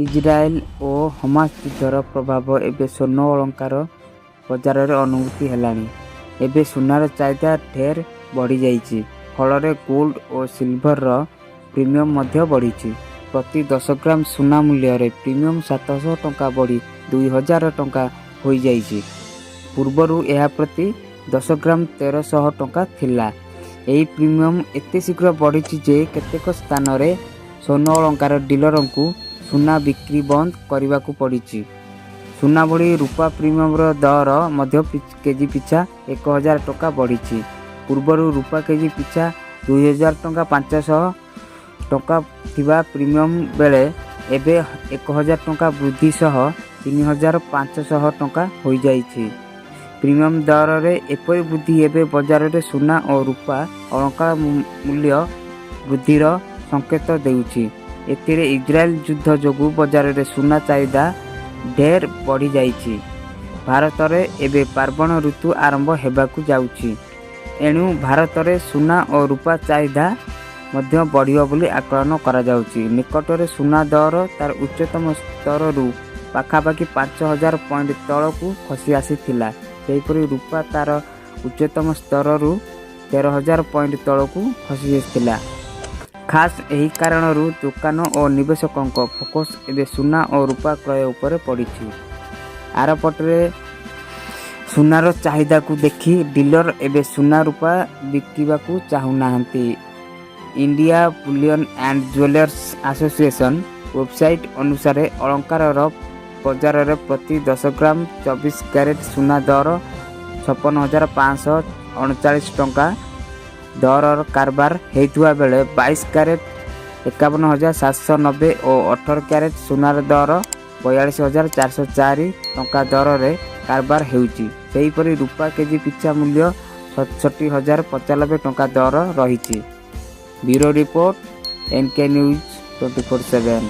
Israel ଓ Hamas ଯୁଦ୍ଧର ପ୍ରଭାବ ଏବେ ସ୍ୱର୍ଣ୍ଣ ଅଳଙ୍କାର ବଜାରରେ ଅନୁଭୂତ ହେଲାଣି। ଏବେ ସୁନାର ଚାହିଦା ଢେର ବଢ଼ିଯାଇଛି। ଫଳରେ ଗୋଲ୍ଡ ଓ ସିଲଭରର ପ୍ରିମିୟମ ମଧ୍ୟ ବଢ଼ିଛି। ପ୍ରତି 10 ଗ୍ରାମ ସୁନା ମୂଲ୍ୟରେ ପ୍ରିମିୟମ 700 ଟଙ୍କା ବଢ଼ି 2000 ଟଙ୍କା ହୋଇଯାଇଛି। ପୂର୍ବରୁ ଏହା ପ୍ରତି 10 ଗ୍ରାମ 1300 ଟଙ୍କା ଥିଲା। ଏହି ପ୍ରିମିୟମ ଏତେ ଶୀଘ୍ର ବଢ଼ିଛି ଯେ କେତେକ ସ୍ଥାନରେ ସ୍ୱର୍ଣ୍ଣ ଅଳଙ୍କାର ଡିଲରଙ୍କୁ ସୁନା ବିକ୍ରି ବନ୍ଦ କରିବାକୁ ପଡ଼ିଛି। ସୁନା ଭଳି ରୂପା ପ୍ରିମିୟମର ଦର ମଧ୍ୟ କେଜି ପିଛା 1000 ଟଙ୍କା ବଢ଼ିଛି। ପୂର୍ବରୁ ରୂପା କେଜି ପିଛା 2000 ଟଙ୍କା 500 ଟଙ୍କା ଥିବା ପ୍ରିମିୟମ ବେଳେ ଏବେ 1000 ଟଙ୍କା ବୃଦ୍ଧି ସହ 3500 ଟଙ୍କା ହୋଇଯାଇଛି। ପ୍ରିମିୟମ ଦରରେ ଏପରି ବୃଦ୍ଧି ଏବେ ବଜାରରେ ସୁନା ଓ ରୂପା ଅଳଙ୍କାର ମୂଲ୍ୟ ବୃଦ୍ଧିର ସଂକେତ ଦେଉଛି। ଏଥିରେ ଇସ୍ରାଏଲ ଯୁଦ୍ଧ ଯୋଗୁଁ ବଜାରରେ ସୁନା ଚାହିଦା ଢେର ବଢ଼ିଯାଇଛି। ଭାରତରେ ଏବେ ପାର୍ବଣ ଋତୁ ଆରମ୍ଭ ହେବାକୁ ଯାଉଛି। ଏଣୁ ଭାରତରେ ସୁନା ଓ ରୂପା ଚାହିଦା ମଧ୍ୟ ବଢ଼ିବ ବୋଲି ଆକଳନ କରାଯାଉଛି। ନିକଟରେ ସୁନା ଦର ତାର ଉଚ୍ଚତମ ସ୍ତରରୁ ପାଖାପାଖି 5000 ପଏଣ୍ଟ ତଳକୁ ଖସି ଆସିଥିଲା। ସେହିପରି ରୂପା ତାର ଉଚ୍ଚତମ ସ୍ତରରୁ 13,000 ପଏଣ୍ଟ ତଳକୁ ଖସି ଆସିଥିଲା। ଖାସ୍ ଏହି କାରଣରୁ ଦୋକାନ ଓ ନିବେଶକଙ୍କ ଫୋକସ୍ ଏବେ ସୁନା ଓ ରୂପା କ୍ରୟ ଉପରେ ପଡ଼ିଛି। ଆରପଟରେ ସୁନାର ଚାହିଦାକୁ ଦେଖି ଡିଲର ଏବେ ସୁନା ରୂପା ବିକିବାକୁ ଚାହୁଁନାହାନ୍ତି। India Bullion and Jewellers Association website ଅନୁସାରେ ଅଳଙ୍କାରର ବଜାରରେ ପ୍ରତି 10 ଗ୍ରାମ 24 କ୍ୟାରେଟ ସୁନା ଦର 56,539 ଟଙ୍କା ଦରର କାରବାର ହେଉଥିବା ବେଳେ 22 କ୍ୟାରେଟ 51,790 ଓ 18 କ୍ୟାରେଟ ସୁନାର ଦର 42,404 ଟଙ୍କା ଦରରେ କାରବାର ହେଉଛି। ସେହିପରି ରୂପା କେଜି ପିଛା ମୂଲ୍ୟ 67,095 ଟଙ୍କା ଦର ରହିଛି। Bureau report, NK News 24/7।